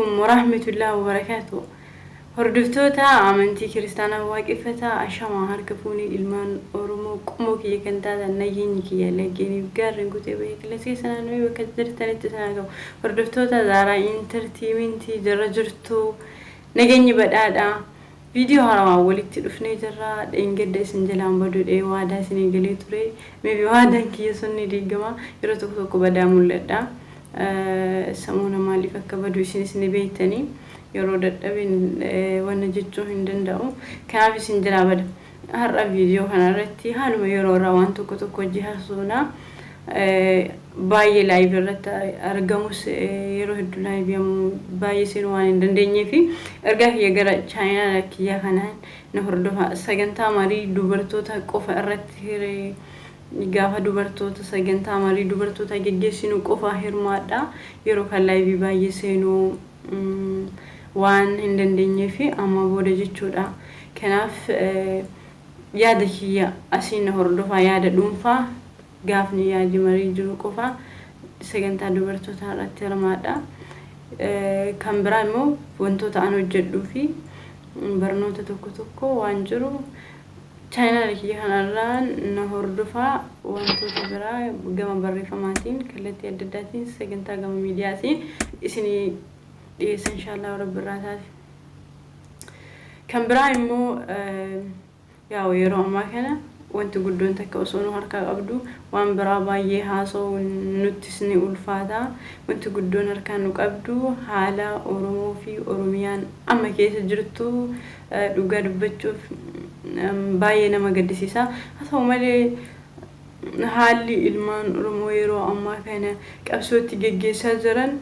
Alaikum warahmatullahi wabarakatuh. Hordoftoota amantii kiristaanaa waaqeffataa, ashamaa harka fuunii, ilmaan Oromoo qomoo kiyya kan taatan, nageenyi kiyya laggeeniif gaarreen kutee bahee qilleensa keessa naannoo bakka jirtanitti sana gahu. Hordoftoota Zaaraa Entertainment jara jirtu, nageenyi badhaadha. Viidiyoo haarawaan walitti dhufnee jirra. Dheengadda isin jalaan baduudhee waadaa isinii galee ture. Maybe waadaan kiyya sun ni diigama. Yeroo tokko tokko badaa mul'adha. Samuuna maaliif akka badu isinis ni beektanii. Yeroo dadhabeen wanna jechuu hin danda'u. Kanaaf isin jalaa bada. Har'a viidiyoo kanarratti haaluma yeroo irraa waan tokko tokko hojii haasofna. Baay'ee live irratti argamus, yeroo hedduu live baay'ee seenuu waan hin dandeenyee fi ergaa kiyya gara channel kiyya kanaan na hordofa. Sagantaa marii dubartoota qofa irratti, gaafa dubartoota sagantaa marii dubartoota geggeessinu qofa hirmaadha. Yeroo kan live baay'ee seenuu waan hin dandeenyee fi amma booda jechuudha. Kanaaf yaada kiyya asiin na hordofaa. Yaada dhuunfaa gaafni yaadi marii jiru qofa sagantaa dubartootaa irratti hirmaadha. Kan biraa immoo wantoota an hojjedhuu fi barnoota tokko tokko waan jiru channel kiyya kanarraan na hordofaa. Wantoota biraa gama barreeffamaatiin, kallattii adda addaatiin, sagantaa gama miidiyaatiin isinii dhiyeessa, inshaallah Rabbi irraa taate. Kan biraa immoo yaa'u yeroo ammaa kana wanti guddoon takka osoo nu harkaa qabdu waan biraa baay'ee haasa'u nuttis ni ulfaata. Wanti guddoon harkaa nu qabdu haala Oromoo fi Oromiyaan amma keessa jirtu dhugaa dubbachuuf baay'ee nama gaddisiisa. Haa ta'u malee, haalli ilmaan Oromoo yeroo ammaa kana qabsootti geggeessaa jiran,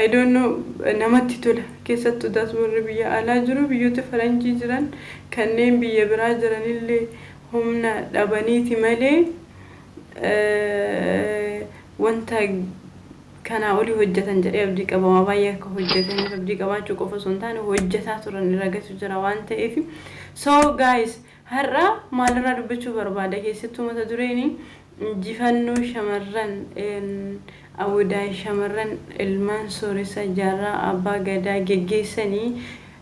I don't know, namatti tola. Keessattuu taas warri biyya alaa jiru, biyyoota faranjii jiran, kanneen biyya biraa jiranillee humna dhabaniiti malee wanta kanaa olii hojjetan jedhee abdii qaba. Waa baay'ee akka hojjetaniif abdii qabaachuu qofa osoo hin taane hojjetaa turan irra gatu jira waan ta'eef. So guys, har'a maalirraa dubbachuu barbaada? Keessattuu mata dureen injifannoo shamarran awwadaa shamarran ilmaan sooressa Jaarraa Abbaa Gadaa geggeessanii,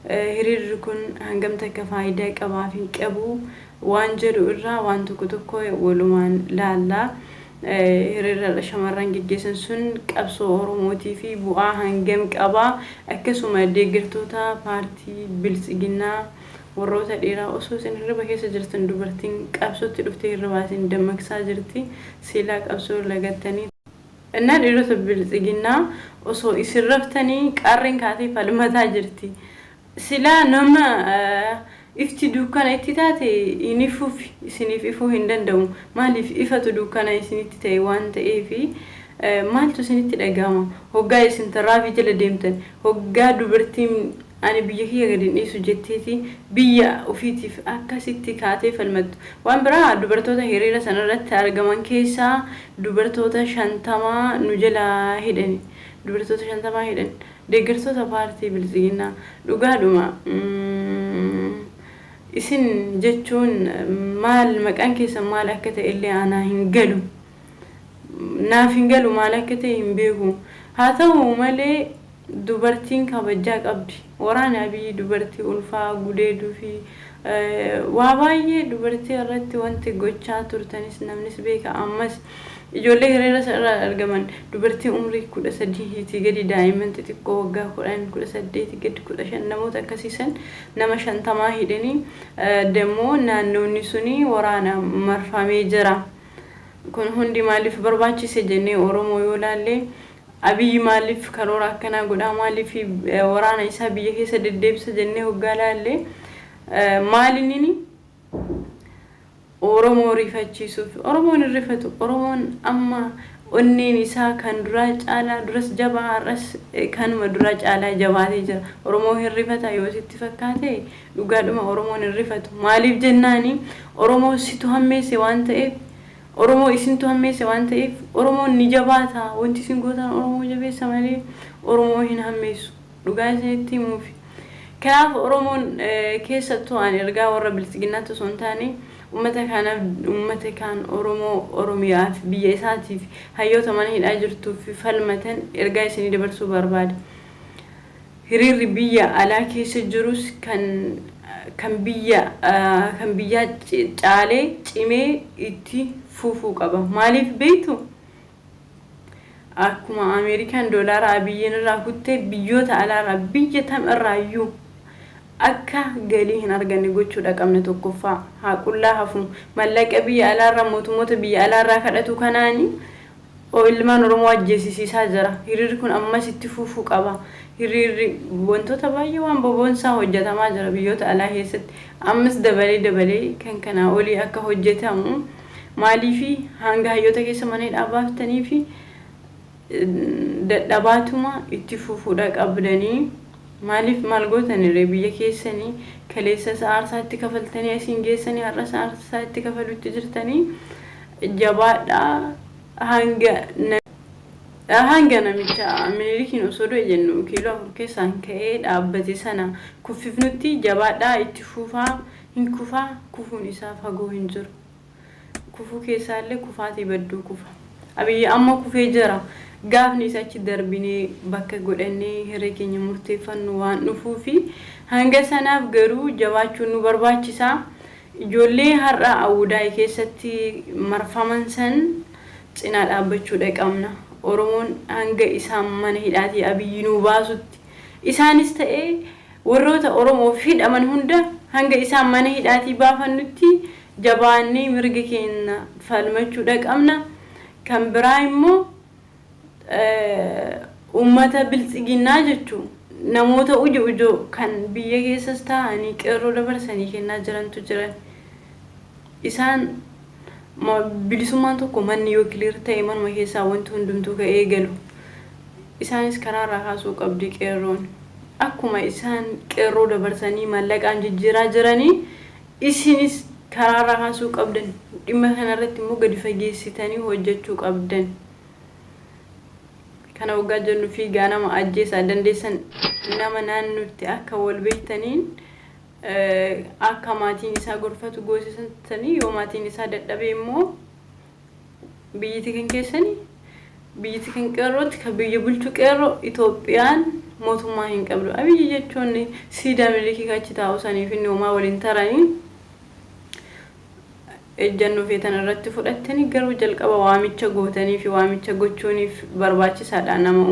hiriirri kun hangam takka faayidaa qabaa fi qabu waan jedhu irraa waan tokko tokko walumaan laallaa. Hiriirra shamarran geggeessan sun qabsoo Oromootii fi bu'aa hangam qabaa? Akkasuma deeggartoota paartii Biltsiginnaa warroota dhiiraa, osoo isin hirriba keessa jirtan dubartiin qabsootti dhuftee hirribaa isin dammaqsaa jirti. Silaa qabsoo lagattanii. Innaa dhiirota Biltsiginnaa, osoo isin raftanii qarreen kaatee falmataa jirti. Silaa nama ifti dukkana itti taate hin ifuuf, isiniif ifuu hin danda'u. Maaliif? Ifatu dukkana isinitti ta'e waan ta'eefi. Maaltu isinitti dhaga'ama? Hoggaa isin tarraafii jala deemtan, hoggaa dubartiin ani biyya kiyya gadi hin dhiisu jetteeti biyya ofiitiif akkasitti kaatee falmattu. Waan biraa, dubartoota hiriira sanarratti argaman keessaa dubartoota 50 nu jalaa hidhani. Dubartoota 50 hidhan. Deeggartoota paartii Biltsiginnaa, dhugaadhuma isin jechuun maal, maqaan keessan maal akka ta'e illee anaa hin galu. Naaf hin galu, maal akka ta'e hin beeku. Haa ta'u malee, dubartiin kabajaa qabdi. Waraana Abiyyi dubartii ulfaa gudeeduu fi waa baay'ee dubartii irratti wanti gochaa turtanis namnis beeka. Ammas ijoollee hiriira irraa argaman, dubartii umrii 13tii gadi, daa'imman xixiqqoo waggaa 10, 18 gadi, 15, namoota akkasiisan nama 50 hidhanii dammoo naannoonni suni waraana marfamee jira. Kun hundi maaliif barbaachise jennee Oromoo yoo laalle, Abiyyi maaliif karoora akkanaa godhaa, maaliif waraana isaa biyya keessa deddeebisa jennee hoggaa laalle, maalinini Oromoo rifachiisuuf. Oromoon hin rifatu. Oromoon amma onneen isaa kan duraa caalaa, duras jabaa, har'as kanuma duraa caalaa jabaatee jira. Oromoo hin rifata yoo sitti fakkaate, dhugaadhuma Oromoon hin rifatu. Maaliif jennaani, Oromoo situ hammeesse waan ta'eef, Oromoo isintu hammeesse waan ta'eef, Oromoon ni jabaata. Wanti isin gootan Oromoo jabeessa malee Oromoo hin hammeessu. Dhugaa isinitti himuufi. Kanaaf Oromoon keessattuu ani ergaa warra biltsiginnaatti osoo hin taane uummata kanaaf, uummata kaan Oromoo Oromiyaaf, biyya isaatiif, hayyoota mana hidhaa jirtuuf falmatan ergaa isinii dabarsuu barbaada. Hiriirri biyya alaa keessa jirus kan biyyaa caalee cimee itti fufuu qaba. Maaliif beektu? Akkuma Ameerikaan doolaara Abiyyiin irraa kuttee, biyyoota alaarraa biyya tam irraayyuu akka galii hin arganne gochuudha qabna. Tokkoffaa haa qullaa hafu. Mallaqa biyya alaarraa, mootummoota biyya alaarraa kadhatu kanaani ilmaan Oromoo ajjeesisiisaa jira. Hiriirri kun ammas itti fufuu qaba. Hiriirri wantoota baay'ee waan boboonsaa hojjetamaa jira biyyoota alaa keessatti. Ammas dabalee dabalee kan kanaa olii akka hojjetamu. Maaliifi hanga hayyoota keessa mana hidhaa baaftanii fi dadhabaatuma itti fufuudha qabdanii, maaliif maal gootaniree? Biyya keessanii kaleessa isa aarsaa itti kafaltanii asiin geessanii, har'a isa aarsaa itti kafaluutti jirtanii. Jabaadhaa. Hanga namicha Minilikiin osoo du'e jennu kiiloo 4 keessaan ka'ee dhaabbate sana kuffifnutti jabaadhaa, itti fufaa. Hin kufaa, kufuun isaa fagoo hin jiru. Kufuu keessaallee kufaatii badduu kufa. Abiyyi amma kufee jira. Gaafni isa achi darbinee bakka godhannee hiree keenya murteeffannu waan dhufuufi hanga sanaaf garuu jabaachuun nu barbaachisaa. Ijoollee har'a Awudaay keessatti marfaman san cinaa dhaabbachuudha qabna. Oromoon hanga isaan mana hidhaatii Abiyyi nuu baasutti, isaanis ta'ee warroota Oromoof hidhaman hunda hanga isaan mana hidhaatii baafannutti jabaannee mirga keenya falmachuudha qabna. Kan biraa immoo uummata biltsiginnaa jechuun namoota ujo ujoo kan biyya keessas taa'anii qeerroo dabarsanii kennaa jirantu jiran. Isaan bilisummaan tokko manni yoo clear ta'e manuma keessaa wanti hundumtuu ka'ee galu. Isaanis karaarraa kaasuu qabdi qeerroon. Akkuma isaan qeerroo dabarsanii mallaqaan jijjiiraa jiranii, isinis karaarraa kaasuu qabdan. Dhimma kanarratti immoo gadi fageessitanii hojjechuu qabdan. Kana waggaa jennu fiigaa nama ajjeesaa dandeessan, nama naannootti akka wal beektaniin akka maatiin isaa gorfatu goosisanii, yoo maatiin isaa dadhabe immoo biyyiti kan keessanii, biyyiti kan qeerrootti, kan biyya bulchu qeerroo. Itoophiyaan mootummaa hin qabdu. Abiyyi jechuun siidaa Minilikii achi taa'u saniif inni homaa waliin taranii. Ejjannoo feetan irratti fudhattanii, garuu jalqaba waamicha gootanii fi waamicha gochuuniif barbaachisaadha. Nama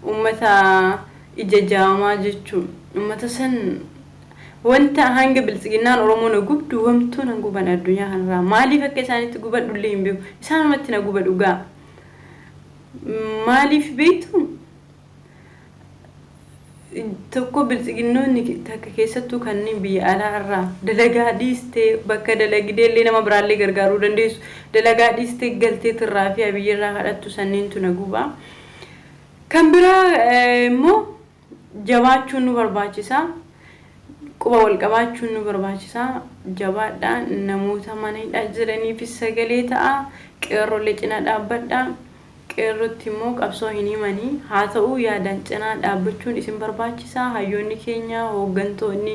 uummata ija jaamaa jechuun uummata san wanta hanga biltsiginnaan Oromoo na gubdu wamtuu nan guban addunyaa kanarraa. Maaliif akka isaanitti gubadhullee hin beeku. Isaanumatti na guba dhugaa. Maaliif beektu? Tokko biltsiginnoonni takka keessattuu kanneen biyya alaa irraa dalagaa dhiistee, bakka dalagdee illee nama biraallee gargaaruu dandeessu, dalagaa dhiistee galtee tirraa fi Abiyyi irraa kadhattu sanneentu na guba. Kan biraa immoo jabaachuun nu barbaachisa. Quba wal qabaachuun nu barbaachisa. Jabaadhaa, namoota mana hidhaa jiraniifis sagalee ta'a. Qeerroolee cinaa dhaabbadhaa. Qeerrootti immoo qabsoo hin himanii haa ta'u, yaadaan cinaa dhaabbachuun isin barbaachisa. Hayyoonni keenya, hooggantoonni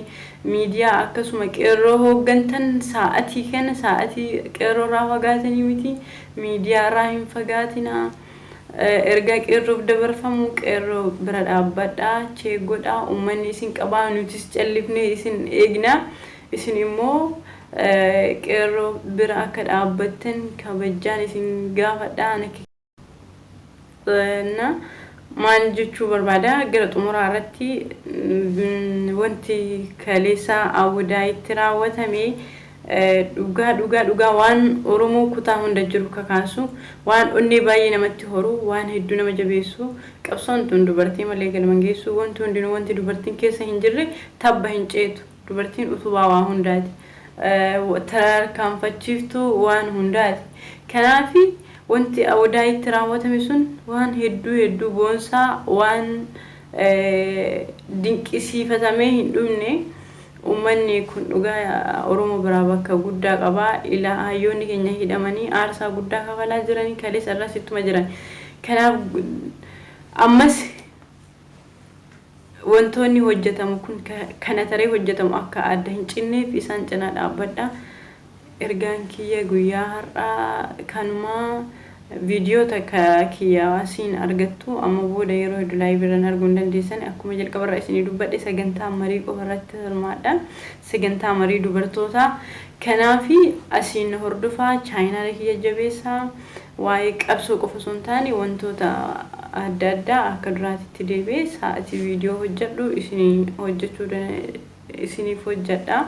miidiyaa, akkasuma qeerroo hooggantan, sa'atii kana sa'atii qeerroo irraa fagaatanii miti, miidiyaa irraa hin fagaatinaa. Ergaa qeerroof dabarfamu qeerroo bira dhaabbadhaa, check godhaa. Uummanni isin qabaa, nutis callifnee isin eegna. Isin immoo qeerroo bira akka dhaabbattan kabajaan isin gaafadha. Na maal jechuu barbaada? Gara xumuraa irratti, wanti kaleessa Awwadaayitti raawwatame dhugaa dhugaa dhugaa waan Oromoo kutaa hunda jiru kakaasu, waan onnee baay'ee namatti horu, waan hedduu nama jabeessu. Qabsoon tun dubartii malee galma geessu. Wanti hundinuu, wanti dubartiin keessa hin jirre tabba hin ceetu. Dubartiin utubaa waa hundaati, tarkaanfachiiftuu waan hundaati. Kanaafi wanti Awwadaayitti raawwatame sun waan hedduu hedduu boonsaa, waan dinqisiifatamee hin dhumne. Uummanni kun dhugaa Oromoo biraa bakka guddaa qaba. Ilaa hayyoonni keenya hidhamanii aarsaa guddaa kafalaa jiranii, kaleessa irras ittuma jiran. Kanaaf ammas Wantoonni hojjetamu kun kana taree hojjetamu akka adda hin cinneef isaan cinaa dhaabbadha. Ergaan kiyya guyyaa har'aa kanumaa. Viidiyoo takka kiyya asiin argattu amma booda yeroo hedduu live irraan arguu hin dandeessan. Akkuma jalqabarraa isinii dubbadhe, sagantaa marii qofa irratti hirmaadha. Sagantaa marii dubartootaa. Kanaafi asiin hordofaa, channel kiyya jabeessaa. Waa'ee qabsoo qofa osoo hin taane wantoota adda addaa akka duraatitti deebi'ee sa'atii viidiyoo hojjedhu isinii hojjechuu isiniif hojjedha.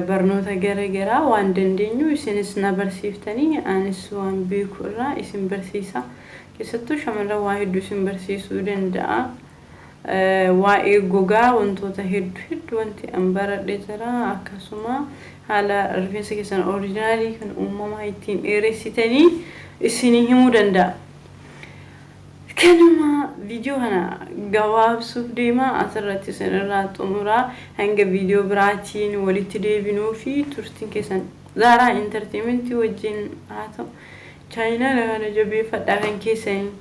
Barnoota gara garaa waan dandeenyu isinis na barsiiftanii, anis waan beeku irraa isin barsiisa. Keessattuu shamarran waa hedduu isin barsiisuu danda'a. Waa'ee gogaa wantoota hedduu hedduu wanti an baradhe jira. Akkasuma haala rifeensa keessan original kan uumamaa ittiin dheeressitanii isinii himuu danda'a. Kanuma viidiyoo kana gabaabsuuf deema, asirratti isin irraa xumuraa. Hanga viidiyoo biraatiin walitti deebinuu fi turtiin keessan Zaaraa Entertainment wajjin haa ta'u. Channel kana jabeeffadhaa kan keessanii.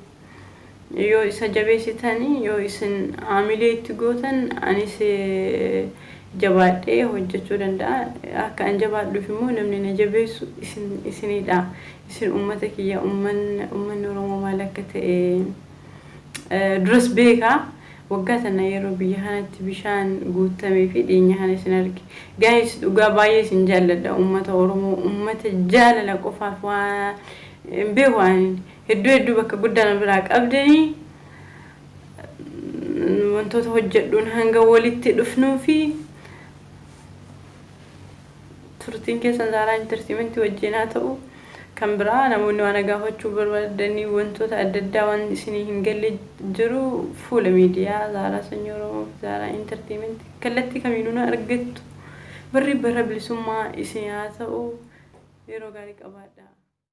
Yoo isa jabeessitanii, yoo isin haamilee itti gootan, anis jabaadhee hojjechuu danda'a. Akka an jabaadhuuf immoo namni na jabeessu isin isinidha. Isin uummata kiyya, uummanni Oromoo maal akka ta'e duras beekaa. Waggaa tana yeroo biyya kanatti bishaan guutamee fi dhiyeenya kana isin arge. Guys, dhugaa baay'ee isin jaalladha, uummata Oromoo, uummata jaalala qofaaf waa hin beeku ani. Hedduu hedduu bakka guddaa na biraa qabdanii wantoota hojjedhuun hanga walitti dhufnuu fi turtiin keessan Zaaraa Entertainment wajjin haa ta'u. Kan biraa namoonni waan gaafachuu barbaadanii, wantoota adda addaa waan isinii hin galle jiru, fuula miidiyaa Zaaraa Sanyii Oromoo fi Zaaraa Entertainment kallattii kamiinuu na argattu. Barri bara bilisummaa isin haa ta'u. Yeroo gaarii qabaadha.